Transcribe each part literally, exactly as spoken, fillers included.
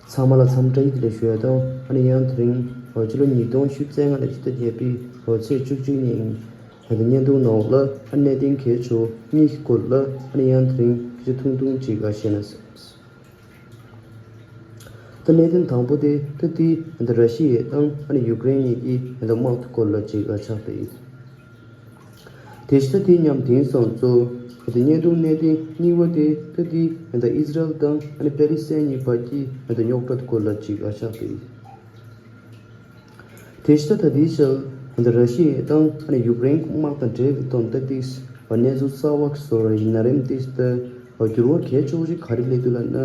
ཚང་མ་ལ་འཚམས་འདྲི་བཀྲ་ཤིས་བདེ་ལེགས་ཞུ་ཡ་དང་། ཨ་ནི་ཡང་དེ་རིང་ཕྱི་ལོ་ཉིས་སྟོང་ཉི་ཤུ་རྩ་ལྔ་ལོའི་ཕྱི་ཟླ་བརྒྱད་པའི་ཚེས་བཅུ་གཅིག་ཉིན་ད་ལྟ་བརྙན་ཐུང་ནང་ལ་ཨ་གནད་དོན་གལ་ཆེ་བ་གཉིས་ཀྱི་སྐོར་ལ་ཨ་ནི་ཡང་དེ་རིང་སྐད་ཆ་ཐུང་ཐུང་ཅིག་ཨ་བཤད་ན་བསམས། ད་གནད་དོན་དང་པོ་དེ་ད་ལྟའི་ད་ལྟ་ར་ཤི་ཡ་དང་ཨ་ནི་ཡུཀ་རེན་གཉིས་ཀྱི་ད་ལྟ་དམག་འཁྲུག་སྐོར་ལ་ཅིག་ཨ་ཆགས་བསྡད་ཡོད། དེ་བཞིན་ད་དེ་མཉམ་དེང་སང་ཚོ་ད་ལྟ་བརྙན་ཐུང་གནད་དོན་གཉིས་པ་དེ་ད་ལྟའི་ད་ལྟ་ཨི་ཟི་རལ་དང་ཨ་ནི་པེ་ལི་སི་ཐན་གཉིས་བར་གྱི་ད་ལྟ་རྙོག་དྲ་སྐོར་ལ་ཅིག་ཨ་ཆགས་བསྡད་ཡོད། དེ་བཞིན་ད་དེའི་ཕྱིར་ད་ལྟ་ར་ཤི་ཡ་དང་ཨ་ནི་ཡུཀ་རེན་དམག་དང་འབྲེལ་བའི་ཐོག་ད་ལྟའི་གནས་ཚུལ་གསར་པ་བཟོ་ར་ཡིན་ན་རེམ་དེ་ད་འགྱུར་བ་གལ་ཆེ་བོ་ཞིག་ག་རེ་སླེབས་འདུག་ལབ་ན།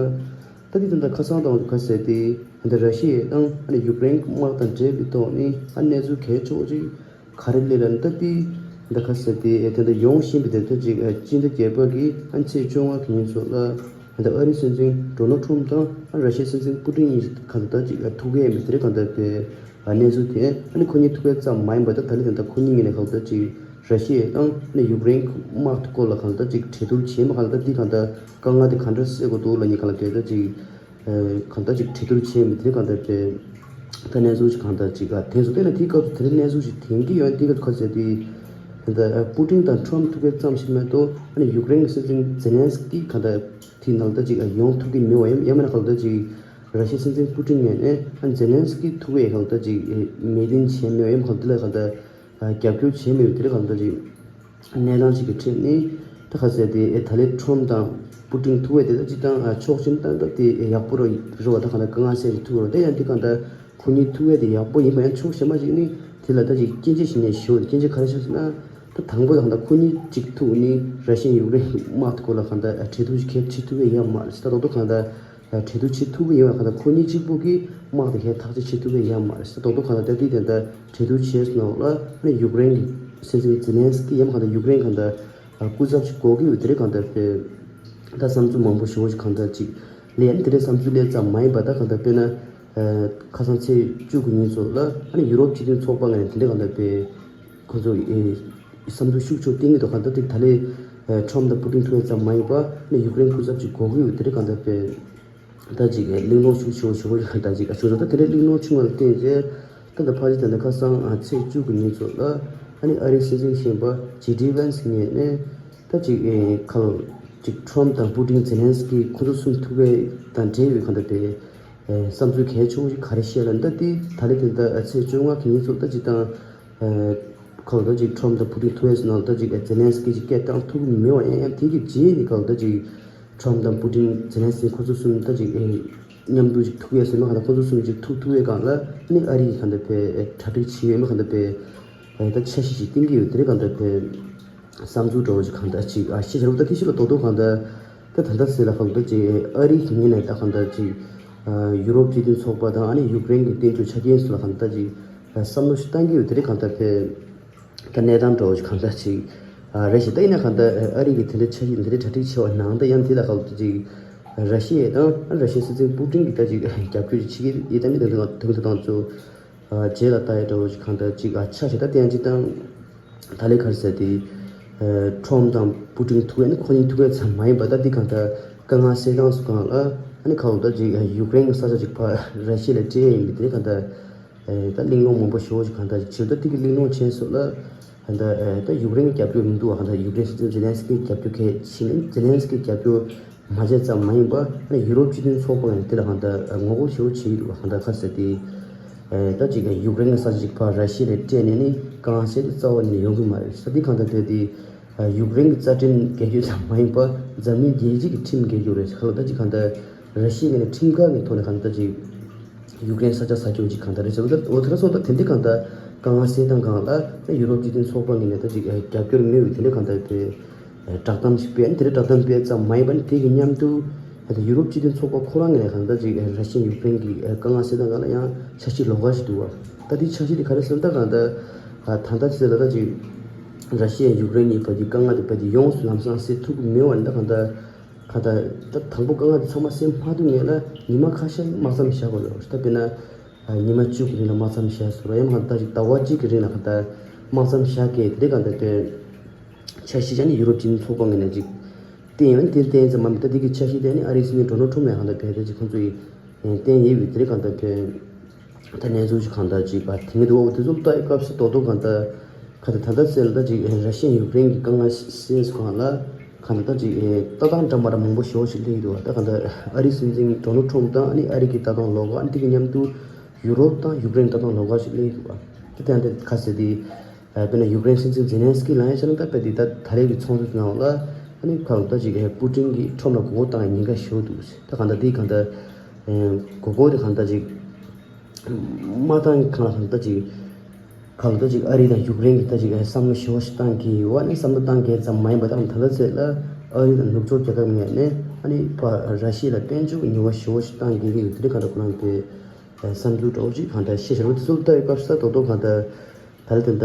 ད་ལྟའི་ད་ལྟ་ཁ་སང་དང་ག་ཟེར་ཏེ་ད་ལྟ་ར་ཤི་ཡ་དང་ཨ་ནི་ཡུཀ་རེན་དམག་དང་འབྲེལ་བའི་ཐོག་ནས་ཨ་གནས་ཚུལ་གལ་ཆེ་བོ་ཞིག་ག་རེ་སླེབས་ལབ་ན། ད་ལྟའི་ད་ག་ཟེར་ཏེ་ད་ལྟ་ཡོང་བཞིན་པའི་དེབ་ཐེར་ཅིག་སྤྱི་ཟླ་བརྒྱད་པ་གི་ཨ་ཚེས་བཅོ་ལྔ་གི་ཉིན་ཚོ་ལ་ད་ལྟ་ཨ་རིའི་སྲིད་འཛིན་ཌོ་ནལ་ཁྲོམ་དང་ཨ་ར་ཤི་ཡའི་སྲིད་འཛིན་པུ་ཏིན་གཉིས་གང་ལྟར་ཅིག་ཐུག་གི་ཡོད་མེད་དེ་རིང་གང་ལྟར་པའི་གནས་ཚུལ་དེ་ཨ་ནི་ཁོ་གཉིས་ཐུག་ཡ་ཙམ་མ་ཡིན་པར་ད་ད་ལྟ་དེ་འདྲ་ཁོ་གཉིས་ངོས་ནས་གང་ལྟར་ཅིག་ར་ཤི་ཡ་དང་ཨ་ནི་ཡུཀ་རེན་དམག་སྐོར་ལ་གང་ལྟར་ཅིག་གྲོས་བསྡུར་བྱས་མ་གང་ལྟར་འདི་གང་ལྟར་དཀའ་ངལ་དེ་ག་འདྲ་སེལ་དགོས་འདུག་ལབ་ནས་གང་ལ་དེ་ལྟར་ཅིག་གང་ལྟར་ཅིག་གྲོས་བསྡུར་བྱས་མི་དེ་གང་ལྟར་པའི་ད་གནས་ཚུལ་ཞིག་གང་ལྟར་ཅིག་ཨ་དེ་ཚོ་དེ་ན་དེའི་སྐབས་སུ་དེ་རིང་གནས་ཚུལ་ཞིག་དེང་གི་ཡོང་དེ་ག་ཁ་ཟེར་དེ་ད་ལྟ་པུ་ཏིན་དང་ཁྲོམ་ཐུག་པའི་ཙམ་ཞིག་མ་གཏོགས་ཨ་ནི་ཡུཀ་རེན་གྱི་སྲིད་འཛིན་ཛེ་ལན་སི་ཀི་གང་ལྟར་དེའི་ནང་ལ་ད་ཅིག་ཡོང་ཐུབ་ཀྱི་མེད་པ་ཡིན་ཡང་མིན་ན་གང་ལྟར་ཅིག་ར་ཤི་ཡའི་སྲིད་འཛིན་པུ་ཏིན་ངོས་ནས་ཨ་ཛེ་ལན་སི་ཀི་ཐུག་པའི་གང་ལྟར་ཅིག་མོས་མཐུན་བྱས་མེད་པ་ཡིན་གང་ལྟར་ལ་གང་ལྟར་རྒྱབ་སྐྱོར་བྱས་མེད་པ་དེ་ལ་གང་ལྟར་ཅིག་གནས་སྟངས་ཅིག་གི་ཁྲོད་ནས་ད་ག་ཟེར་དེ་ད་ལན་ཁྲོམ་དང་པུ་ཏིན་ཐུག་པ་དེ་ད་ཅིག་དང་ཕྱོགས་གཅིག་ནས་ད་དེ་ཡག་པོ་རེད་བ། ད་གང་ལྟར་དཀའ་ངལ་སེལ་ཅིག་ཐུག་རོགས་དེ་ཡང་དེ་གང་ལྟར་ཁོ་གཉིས་ཐུག་ཡ་དེ་ཡག་པོ་ཡིན་པ་ཡང་ཕྱོགས་གཞན་པ་ཅིག་ནི་དེ་ལ་ད་ཅིག་སྐྱོན་ཆ་ཞིག་ནས་ཞུ་སྐྱོན་ཆ་ག་རེ་ཞིག་ཟེར་ན། ད་དང་པོ་ད་གང་ལྟར་ཁོ་གཉིས་ཅིག་ཐུག་ནི་ར་ཤི་ཡ་ཡུཀ་རེན་དམག་དེ་སྐོར་ལ་གང་ལྟར་གྲོས་བསྡུར་ཞིག་གལ་ཆེ་ཐུག་གི་ཡོད་མ་རེད། ད་དོག་དོག་གང་ལྟར་གྲོས་བསྡུར་ཆེ་ཐུག་གི་ཡོད་མ་གང་ལྟར་ཁོ་གཉིས་གཅིག་པུ་གི་དམག་དེ་གལ་ཐག་ཆོད་ཆེ་ཐུག་གི་ཡོད་མ་རེད། ད་དོག་དོག་གང་ལྟར་ད་དེ་དེ་ལྟར་གྲོས་བསྡུར་བྱས་སོང་ལ་ནི་ཡུཀ་རེན་གྱི་སྲིད་འཛིན་ཛེ་ལན་སི་ཀི་ཡང་གང་ལྟར་ཡུཀ་རེན་གང་ལྟར་སྐུ་ཚབ་ཅིག་དགོས་ཀྱི་ཡོད་དེ་རེད། གང་ལྟར་དེ་ད་བསམ་ཚུལ་མང་པོ་ཞེ་པོ་ཞིག་གང་ལྟར་ཅིག་ལས་ནི་དེ་འདྲའི་བསམ་ཚུལ་ལས་ཙམ་མ་ཡིན་པ་ད་གང་ལྟར་དཔེར་ན། ཁ་སང་ཚེས་བཅུ་དགུ་ཉིན་ཚོ་ལ་ཨ་ནི་ཡུ་རོབ་སྤྱི་མཐུན་ཚོགས་པ་ངོས་ནས་དེ་འདྲ་གང་ལྟར་པའི་ཁོ་ཚོ་བསམ་ཚུལ་ཤུགས་ཆེ་བསྟན་གྱི་འདུག་གང་ལྟར་དེ་ད་ལས་ཁྲོམ་དང་པུ་ཏིན་ཐུག་ཡ་ཙམ་མ་ཡིན་པ་ཨ་ནི་ཡུཀ་རེན་སྐུ་ཚབ་ཅིག་དགོས་ཀྱི་ཡོད་དེ་འདྲ་གང་ལྟར་པའི་ད་ཅིག་གླེང་སློང་ཤུགས་ཆེ་བོ་ཞུ་བ་ཡིན། ད་ཅིག་ཞུ་ད་དེ་འདྲ་གླེང་སློང་བྱུང་བ་ལ་བརྟེན་རྗེས་ད་ལྟ་ཕལ་ཆེར་ད་ལྟ་ཁ་སང་ཚེས་བཅུ་དགུ་ཉིན་ཚོ་ལ་ཨ་ནི་ཨ་རིའི་སྲིད་འཛིན་གཞོན་པ་ཇེ་ཌི་ཝན་སི་ངོས་ནས་ད་ཅིག་ཁ་ལོ་ཅིག་ཁྲོམ་དང་པུ་ཏིན་ཛེ་ལན་སི་ཀི་ཁོ་ཚོ་གསུམ་ཐུག་པའི་དང་འབྲེལ་ཡོད་གང་ལྟར་པའི་བསམ་ཚུལ་གལ་ཆེ་བོ་ཞིག་ག་རེ་བཤད་ལ་ད་ལྟའི་ད་ལྟའི་དེ་ད་ཚེས་བཅོ་ལྔ་གི་ཉིན་ཚོ་ད་ཅིག་དང་ཁ་ལོ་ད་ཅིག་ཁྲོམ་དང་པུ་ཏིན་ཐུག་ཡས་ནང་ད་ཅིག་ཛེ་ལན་སི་ཀི་ཅིག་སྐད་བཏང་ཐུབ་ཀྱི་མེད་པ་ཡང་ཡང་དེ་གི་རྗེས་ནས་ཁ་ལོ་ད་ཅིག་ཁྲོམ་དང་པུ་ཏིན་ཛེ་ལན་སི་ཀི་ཁོ་ཚོ་གསུམ་ད་ཅིག་མཉམ་དུ་ཅིག་ཐུག་ཡས་ཟེར་ན་གང་ལྟར་ཁོ་ཚོ་གསུམ་ཅིག་ཐུག་ཐུག་ཡས་སྒང་ལ་ནི་ཨ་རི་གི་གང་ལྟར་པའི་གྲ་སྒྲིག་བྱེད་ཡོད་མེད་གང་ལྟར་པའི་ད་འཆར་གཞི་ཅིག་བཏིང་གི་ཡོད་དེ་རེད། གང་ལྟར་པའི་བསམ་ཚུལ་འདྲ་བོ་ཞིག་གང་ལྟར་ཅིག་ཨ་ཤེས་བྱ་རུ་ད་དེ་ཞིག་ལ་རྡོག་རྡོག་གང་ལྟར་ད་ད་ལྟ་ཟེར་ལ་གང་ལྟར་ཅིག་ཨ་རི་གི་ངོས་ནས་ད་གང་ལྟར་ཅིག་ཡུ་རོབ་སྤྱི་མཐུན་ཚོགས་པ་དང་ཨ་ནི་ཡུཀ་རེན་གྱི་བསྟན་བཅོས་ཆ་རྐྱེན་སོགས་ལ་གང་ལྟར་ཅིག་བསམ་བློ་ཞིག་བཏང་གི་ཡོད་དེ་རེད། གང་ལྟར་པའི་ད་གནས་སྟངས་འདྲ་བོ་ཞིག་གང་ལྟར་ཅིག་རེད་ཞེས་ད་ཡིན་ན་གང་ལྟར་ཨ་རི་གི་དེ་འདྲའི་འཆར་གཞི་དེ་འདྲའི་གྲ་སྒྲིག་བྱས་པ་ནང་ད་ཡང་དེ་ལ་གང་ལྟར་ཅིག་ར་ཤི་ཡ་དང་ཨ་ར་ཤི་ཡའི་སྲིད་འཛིན་པུ་ཏིན་གྱིས་ད་ཅིག་རྒྱབ་སྐྱོར་ཅིག་བྱེད་ཀྱི་ཡོད་ད་ནི་དེ་འདྲ་དེ་འདྲ་དང་ཚོ། རྗེས་ལ་ལྟ་ཡ་འདྲ་བོ་ཞིག་གང་ལྟར་ཅིག་ཨ་ཆ་ཞིག་ད་བསྟན་ཅིག་དང་། ད་ལས་ག་རེ་ཟེར་ཏེ། ཁྲོམ་དང་པུ་ཏིན་ཐུག་ཡ་ནི་ཁོ་གཉིས་ཐུག་ཡ་ཙམ་མ་ཡིན་པ་ད་འདི་གང་ལྟར་དཀའ་ངལ་སེལ་སྟངས་སུ་གང་ལ་ཨ་ནི་ཁ་འོག་ད་ཅིག་ཡུཀ་རེན་གྱི་ས་ཆ་ཅིག་ཕར་ར་ཤི་ཡ་ལ་སྤྲད་ཡ་ཡིན་པ་དེ་གང་ལྟར། ད་གླེང་སློང་མང་པོ་ཞེ་པོ་ཞིག་གང་ལྟར་ཅིག་བྱེད་ད་འདི་གི་གླེང་སློང་བྱས་སོགས་ལ། ད་ད་ཡུཀ་རེན་གྱི་རྒྱབ་སྐྱོར་མི་འདུག་བ། གང་ལྟར་ཡུཀ་རེན་སྲིད་འཛིན་ཛེ་ལན་སི་ཀི་རྒྱབ་སྐྱོར་གལ་ཆེ་ནི་ཛེ་ལན་སི་ཀི་རྒྱབ་སྐྱོར། མ་བྱས་ཙམ་མ་ཡིན་པ་ཨ་ནི་ཡུ་རོབ་སྤྱི་མཐུན་ཚོགས་པ་ནས་དེ་ལ་གང་ལྟར་ངོ་རྒོལ་ཞེ་པོ་བྱེད་ཀྱི་འདུག་བ། གང་ལྟར་ཁ་གསལ་ཏེ། ད་ཅིག་ཡུཀ་རེན་གྱི་ས་ཆ་ཅིག་ཕར་ར་ཤི་ཡ་ལ་སྤྲད་ནས་ནི་དཀའ་ངལ་སེལ་ཏེ་རྩ་བ་ཉིད་ནས་ཡོང་གི་མ་རེད་ས། འདི་གང་ལྟར་བྱས་ཏེ། ཡུཀ་རེན་གྱི་རྩ་ཁྲིམས་འགལ་རྒྱུ་ཙམ་མ་ཡིན་པ་འཛམ་གླིང་རྒྱལ་སྤྱི་གི་ཁྲིམས་འགལ་རྒྱུ་རེད། གང་ལྟར་ཅིག་གང་ལྟར་ར་ཤི་ཡ་ངོས་ནས་ཁྲིམས་འགལ་གྱི་ཐོག་ནས་གང་ལྟར་ཅིག་ཡུཀ་རེན་ས་ཆ་ས་ཁྱོན་ཅིག་གང་ལྟར་རེད་ཟེར་བ། འོ་དེ་འདྲ་སོང་ཙང་དེ་འདྲ་གང་ལྟར་དཀའ་ངལ་སེལ་སྟངས་སྒང་ལ་ཡུ་རོབ་སྤྱི་མཐུན་ཚོགས་པ་ངོས་ནས་ད་ཅིག་རྒྱབ་སྐྱོར་མེད་པའི་དེ་འདྲ་གང་ལྟར་དེ། བསྒྲགས་གཏམ་ཞིག་སྤེལ། དེ་འདྲ་བསྒྲགས་གཏམ་སྤེལ་ཙམ་མ་ཡིན་པ་ནི་དེ་གི་མཉམ་དུ་ད་ལྟ་ཡུ་རོབ་སྤྱི་མཐུན་ཚོགས་པ་ཁོ་རང་ངོས་ནས་གང་ལྟར་ཅིག་ར་ཤི་ཡ་ཡུཀ་རེན་གྱི་དཀའ་ངལ་སེལ་སྟངས་སྒང་ལ་ཡང་འཆར་གཞི་ལོགས་ཀ་ཞིག་འདུག་བ། ད་དེ་འཆར་གཞི་དེ་ག་རེ་ཟེར་ན་ད་གང་ལྟར་ད་ལྟ་ཟེར་ལ་ད་ཅིག་ར་ཤི་ཡ་ཡུཀ་རེན་གཉིས་བར་གྱི་དཀའ་ངལ་དེ་བར་གྱི་ཡོངས་སུ་ལམ་སང་སེལ་ཐུབ་ཀྱི་མེད་པ་ནི་ད་གང་ལྟར་གང་ལྟར་ད་དང་པོ་དཀའ་ངལ་དེ་ཚང་མ་སེལ་མ་ཐུབ་ངེས་ལ་ཉི་མ་ཁ་ཤས་དམག་མཚམས་བཞག་དགོས་ལ། ད་དཔེར་ན་ཉི་མ་བཅུ་གི་རིང་ལ་དམག་མཚམས་བཞག་སོང་ར། ཡང་གང་ལྟར་ཅིག་ཟླ་བ་གཅིག་གི་རིང་ལ་གང་ལྟར་དམག་མཚམས་བཞག་གི་དེ་གང་ལྟར་དེ། འཆར་གཞི་ཅན་ནི་ཡུ་རོབ་སྤྱི་མཐུན་ཚོགས་པ་ངོས་ནས་ཅིག་བསྟན་ཡོད་ནི་དེ་བསྟན་ཙམ་མ་མི་ད་དེ་གི་འཆར་གཞི་དེ་ནི་ཨ་རིའི་སྲིད་འཛིན་ཌོ་ནལ་ཁྲོམ་ནས་གང་ལྟར་བས་ད་ཅིག་ཁོང་ཚོ་ཡི་ བསྟན་ཡོད་པའི་དེ་རིང་གང་ལྟར་ཕན་ད་གནས་ཚུལ་ཞིག་གང་ལྟར་ཅིག་ཨ་དེ་ངེས་འདུག་འོ་དེ་ཚོ་ལྟ་ཡི་སྐབས་སུ་རྡོག་རྡོག་གང་ལྟར་ག་ད་ད་ལྟ་ཚེ་ལ་ད་ཅིག་ར་ཤི་ཡ་ཡུཀ་རེན་གྱི་དཀའ་ངལ་སེལ་སུ་གང་ལ་གང་ལྟར་ད་ཅིག་ལྟ་སྟངས་འདྲ་མ་འདྲ་མང་པོ་ཞེ་པོ་ཞིག་སླེབས་ཡོད་འདུག་ད་གང་ལྟར་ཨ་རིའི་སྲིད་འཛིན་ཌོ་ནལ་ཊམ་དང་ཨ་ནི་ཨ་རི་གི་ལྟ་སྟངས་ལོགས་ཀ་ཨ་ནི་དེ་གི་མཉམ་དུ་ཡུ་རོབ་དང་ཡུཀ་རེན་ལྟ་སྟངས་ལོགས་ཀ་ཞིག་སླེབས་ཡོད་འདུག་ད་དེ་ཡང་དེ་ག་ཟེར་དེ། དཔེར་ན་ཡུཀ་རེན་སྲིད་འཛིན་ཛེ་ལན་སི་ཀི་ལ་ཡང་བྱས་ན་ད་དཔེ་དེ་ད་ད་རེས་ཀྱི་ཚོགས་འདུ་ནང་ལ་ཨ་ནི་གང་ལྟར་ཅིག་པུ་ཏིན་གྱིས་ཁྲོམ་ལ་མགོ་སྐོར་བཏང་ཡ་ཉེན་ཁ་ཞེ་པོ་འདུག་ད་གང་ལྟར་དེ་གང་ལྟར་མགོ་སྐོར་དེ་གང་ལྟར་ཅིག་མ་བཏང་གང་ལ་གང་ལྟར་ཅིག་གང་ལྟར་ཅིག་ཨ་རི་དང་ཡུཀ་རེན་གྱི་ད་ཅིག་བསམ་བློ་ཞེ་པོ་ཞིག་བཏང་གི་ཡོད་ཨ་ནི་བསམ་བློ་བཏང་གི་ཙམ་མ་ཡིན་པ་ད་ད་ལྟ་ཚེ་ལ་ཨ་རི་དང་ནུབ་ཕྱོགས་རྒྱལ་ཁབ་ངོས་ནས་ཨ་ནི་ར་ཤི་ཡ་ལ་དཔལ་འབྱོར་ཉེས་པ་ཞེ་པོ་ཞིག་བཏང་གི་ཡོད་དེ་རིང་གང་ལྟར་ཁོ་རང་གི་བསམ་ཚུལ་འདྲ་བོ་ཅིག་གང་ལྟར་བཤད་བཞག་པ་དེ་ཚོ་ལྟ་བའི་སྐབས་སུ་ད་རྡོག་རྡོག་གང་ལྟར། ད་ལྟ་ད་ལྟ་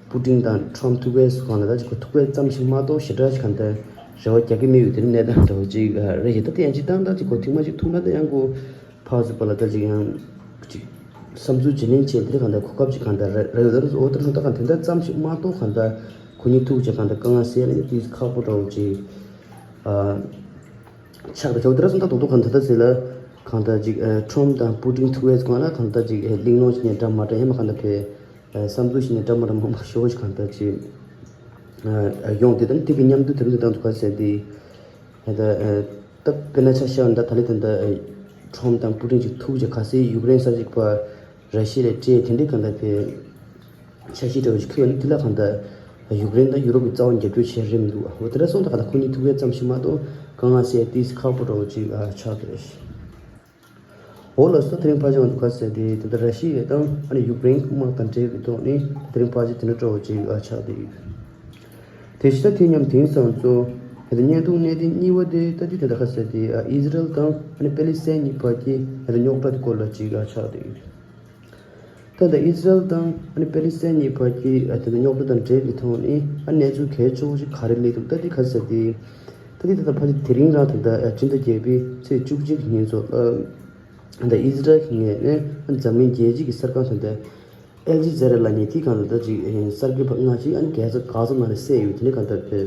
པུ་ཏིན་དང་ཁྲོམ་ཐུག་པའི་སུ་གང་ལ་ད་ཅིག་གོ་ཐུག་པའི་ཙམ་ཞིག་མ་གཏོགས་ཞེ་དྲག་ཞིག་གང་ལྟར་རེ་བ་རྒྱག་གི་མེད་པའི་དེ་ནི་གནས་སྟངས་འདྲ་བོ་ཅིག་རེད་ཤག་ད་དེ་ཡང་ཅིག་ཏང་ད་ཅིག་གོ་ཐུག་མ་ཅིག་ཐུག་ན་ད་ཡང་གོ་ཕར་ཚུར་བར་ལ་ད་ཅིག་ཡང་ཅིག་བསམ་ཚུལ་བརྗེ་ལེན་བྱས་དེ་གང་ལྟར་གོ་སྐབས་ཅིག་གང་ལྟར་རེ་རེ་ཡོད་ད་འོ་ད་ད་གང་དེ་འདྲ་ཙམ་ཞིག་མ་གཏོགས་གང་ལྟར་ཁོ་གཉིས་ཐུག་བྱས་གང་ལྟར་དཀའ་ངལ་སེལ་ནས་དེ་ཁག་པོ་འདྲ་བོ་ཅིག་ཆགས་པའི་ཆོག་དེ་ར་སོང་ད་རྡོག་རྡོག་གང་ལྟར་ད་ཟེར་ལ་གང་ལྟར་ཅིག་ཁྲོམ་དང་པུ་ཏིན་ཐུག་པའི་སྒང་ལ་གང་ལྟར་ཅིག་གླེང་སློང་བྱས་ནས་འདྲ་མ་འདྲ་ཡང་མ་གང་ལྟར་བས་བསམ་ཚུལ་བྱས་ནས་འདྲ་མ་འདྲ་མང་པོ་ཞེ་པོ་ཞིག་གང་ལྟར་ཅིག་ཡོང་དེ་དང་དེ་གི་མཉམ་དུ་དེ་རིང་དུ་བཏང་དུ་ག་ཟེར་དེ་ད་ད་དཔེར་ན་ཆ་བཞག་ན་ད་ད་ལི་དེ་འདྲ་ཁྲོམ་དང་པུ་ཏིན་ཅིག་ཐུག་ཅིག་ག་ཟེར་ཡུཀ་རེན་ས་ཅིག་པ། ར་ཤི་ཡ་ལ་སྤྲད་དེ་འདྲའི་གང་ལྟར་བའི་འཆར་གཞི་འདྲ་བོ་ཞིག་འཁྱེར་བ་ནི་དེ་ལ་གང་ལྟར་ཡུཀ་རེན་དང་ཡུ་རོབ་ཀྱི་རྩ་བ་རྒྱབ་སྐྱོར་བྱེད་རིན་མི་འདུག་འོ་དེ་འདྲ་སོང་ད་གང་ལྟར་ཁོ་གཉིས་ཐུག་པའི་ཙམ་ཞིག་མ་གཏོགས་དཀའ་ངལ་སེལ་ཏིས་ཁག་པོ་འདྲ་བོ་ཅིག་ཆགས་འདུག་རེད། འོ་ལགས་སོ། དེ་རིང་ཕལ་ཆེར་ང་ཚོ་ག་ཟེར་དེ་དེ་ལྟར་ར་ཤི་ཡ་དང་ཨ་ནི་ཡུཀ་རེན་དམག་དང་འབྲེལ་བའི་ཐོག་ནས་དེ་རིང་ཕལ་ཆེར་དེ་འདྲ་འདྲ་བོ་ཅིག་ཆགས་བསྡད་ཡོད། དེ་བཞིན་ད་དེ་མཉམ་དེང་སང་ཚོ་དེ་ལྟར་བརྙན་ཐུང་གནད་དོན་གཉིས་པ་དེ་ད་དེ་དེ་ལྟར་ག་ཟེར་དེ་ཨི་ཟི་རལ་དང་ཨ་ནི་པེ་ལི་སི་ཐན་གཉིས་བར་གྱི་དེ་ལྟར་རྙོག་དྲ་དེ་སྐོར་ལ་ཅིག་ཆགས་བསྡད་ཡོད། ད་ལྟ་ཨི་ཟི་རལ་དང་ཨ་ནི་པེ་ལི་སི་ཐན་གཉིས་བར་གྱི་ཨ་དེ་ལྟར་རྙོག་དྲ་དང་འབྲེལ་བའི་ཐོག་ནས་ཨ་གནས་ཚུལ་གལ་ཆེ་བོ་ཞིག་ག་རེ་སླེབས་འདུག་ད་དེ་ག་ཟེར་དེ་ད་དེ་ད་ལྟ་ཕལ་ཆེར་དེ་རིང་རང་ད་ལྟ་ཨ་སྤྱི་ཟླ་བརྒྱད་པའི་ཚེས་བཅུ་གཅིག་ཉིན་ཚོ་ཨ་ད་ཨི་ཟི་རལ་གྱི་ངོས་ནས་ཨ་འཛམ་གླིང་རྒྱལ་སྤྱི་གི་གསར་ཁང་ད་ལྟ་ཨལ་ཇི་ཛ་ར་ལབ་མཁན་དེ་གང་ལ་ད་ཅིག་ཨ་གསར་འགོད་པ་ལྔ་ཅིག་ཨ་ནི་གྷ་ཟ་གྷ་ཟ་ནང་ལ་བསད་ཡོད་དེ་ནི་གང་ལྟར་དེ་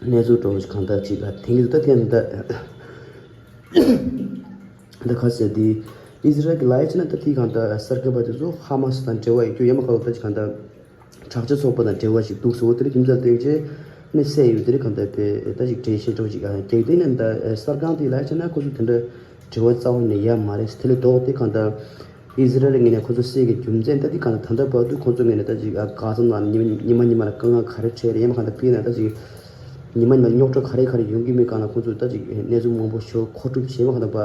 གནས་ཚུལ་འདྲ་བོ་ཞིག་གང་ལྟར་ཅིག་ཨ་དེང་གི་ད་དེ་ད་ད་ག་ཟེར་དེ། ཨི་ཟི་རལ་གྱི་ལའི་ཆ་ན་ད་དེ་གང་ལྟར་གསར་འགོད་པ་དེ་ཚོ་ཧ་མ་སི་དང་འབྲེལ་བ་ཡོད་རྒྱུ་ཡང་མ་ཁ་ལོ་ད་ཅི་གང་ལྟར་དྲག་ཆས་ཚོགས་པ་དང་འབྲེལ་བ་ཞིག་འདུག་ཟེར་བ་དེ་རིང་རྒྱུ་མཚན་བསྟན་བྱས་ནས་བསད་ཡོད་དེ་རིང་གང་ལྟར་བས་ད་ཅིག་འགྲེལ་བཤད་འདྲ་བོ་ཞིག་ཨ་རྒྱག་དེ་ནས་ད་གསར་ཁང་དེ་ལའི་ཆ་ན་ཁོ་ཚོ་དེ་འདྲ་འབྲེལ་བ་རྩ་བ་ནས་ཡོད་མ་རེད། དེ་ལས་ལྡོག་སྟེ་གང་ལྟར་ཨི་ཟི་རལ་ངོས་ནས་ཁོ་ཚོ་བསད་ཀྱི་རྒྱུ་མཚན་ད་དེ་གང་ལྟར་ད་ལྟ་བར་དུ་ཁོ་ཚོ་ངོས་ནས་ད་ཅིག་ཨ་གྷ་ཟ་ནང་ཉི་མ་ཉི་མ་ཉི་མ་ལ་དཀའ་ངལ་ག་རེ་འཕྲད་རེད་ཡང་མ་གང་ལྟར་དཔེར་ན་ད་ཅིག་ཉི་མ་ཉི་མ་རྙོག་དྲ་ག་རེ་ག་རེ་ཡོང་གི་མེད་གང་ལ་ཁོ་ཚོས་ད་ཅིག་གནས་ཚུལ་མང་པོ་ཞིག་མཁོ་སྒྲུབ་བྱས་མ་གང་ལྟར་བ།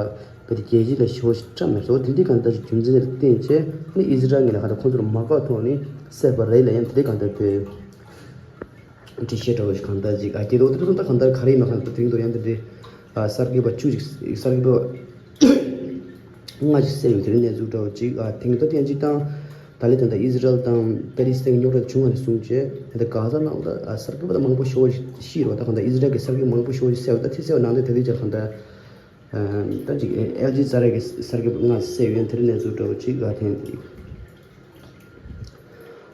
བོད་དེ་རྒྱལ་སྤྱི་ལ་ཞེ་པོ་ཞིག་བཀྲམ་མེད་སོ་དེ་འདི་གང་ལྟར་ཞིག་རྒྱུ་མཚན་ལ་བརྟེན་བྱས་ནི་ཨི་ཟི་རལ་ངོས་ནས་གང་ལྟར་ཁོང་ཚོར་མ་དགའ་ཐོག་ནས་བསད་པ་རེད་ལ་ཡང་དེ་འདི་གང་ལྟར་བོད་འགྲེལ་བཤད་འདྲ་བོ་ཞིག་གང་ལྟར་ཅིག་ཨ་སྐྱེ་དོ་དེ་ཚོ་ད་གང་ལྟར་ག་རེ་ཡིན་ན་གང་ལྟར་དེ་རིང་དུ་ཡང་དེ་འདྲའི་ཨ་གསར་འགོད་པ་བཅུ་ཞིག་གསར་འགོད་པ་ལྔ་ཞིག་བསད་ཡོད་དེ་རིང་གནས་ཚུལ་འདྲ་བོ་ཅིག་ཨ་དེང་གི་ད་ཐེངས་གཅིག་དང་ད་ལི་དང་ད་ཨི་ཟི་རལ་དང་པེ་ལི་སི་ཐན་གྱི་རྙོག་དྲ་བྱུང་བ་ནས་བཟུང་བྱས་ད་གྷ་ཟ་ནང་ད་ཨ་གསར་འགོད་པ་ད་མང་པོ་ཞེ་པོ་ཞིག་ཤི་རོ་ད་གང་ལྟར་ཨི་ཟི་རལ་གྱི་གསར་འགོད་མང་པོ་ཞེ་པོ་ཞིག་བསད་ཡོད་ད་དེ་བསད་པ་ནང་དེ་ད་དེ་ཅག་གང་ལྟར། ད་ཅིག་ཨལ་ཇི་ཛ་ར་གི་གསར་འགོད་པ་ལྔ་བསད་ཡོད་དེར་གནས་ཚུལ་འདྲ་བོ་ཅིག་ལ་ཐེན་ཏེ།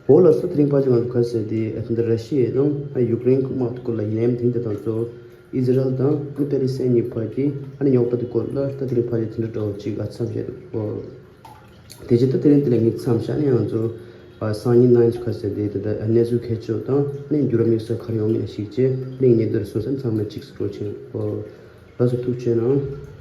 འོ་ལགས་སོ། དེ་རིང་ཕལ་ཆེར་ང་ཚོ་ག་ཟེར་དེ་ད་ལྟ་ར་ཤི་ཡ་དང་ཡུཀ་རེན་དམག་སྐོར་ལ་ཡིན་ནའང་དེང་དེ་དང་ཚོ་ཨི་ཟི་རལ་དང་པེ་ལི་སི་ཐན་གཉིས་བར་གྱི་ཨ་ནི་རྙོག་དྲ་དེ་སྐོར་ལ་ད་དེ་རིང་ཕལ་ཆེར་དེ་འདྲ་འདྲ་བོ་ཅིག་ལ་མཚམས་བཞག་འདུག་དེ་རྗེས་ད་དེ་རིང་དེ་ལ་ངས་མཚམས་བཞག་ནས་ང་ཚོ་སང་ཉིན་ནང་ཚོ་ག་ཟེར་དེ་ད་ལྟ་གནས་ཚུལ་གལ་ཆེ་བ་དང་ཨ་ནི་འགྱུར་བ་དམིགས་བསལ་ག་རེ་ཡོང་མིན་ཞིག་བྱས་ཨ་ནི་ངས་འདིར་སོང་ཙང་ཚང་མས་གཅིག་སུ་འགྲོ་ཕྱིན། ལགས་སོ། ཐུགས་རྗེ་གནང་།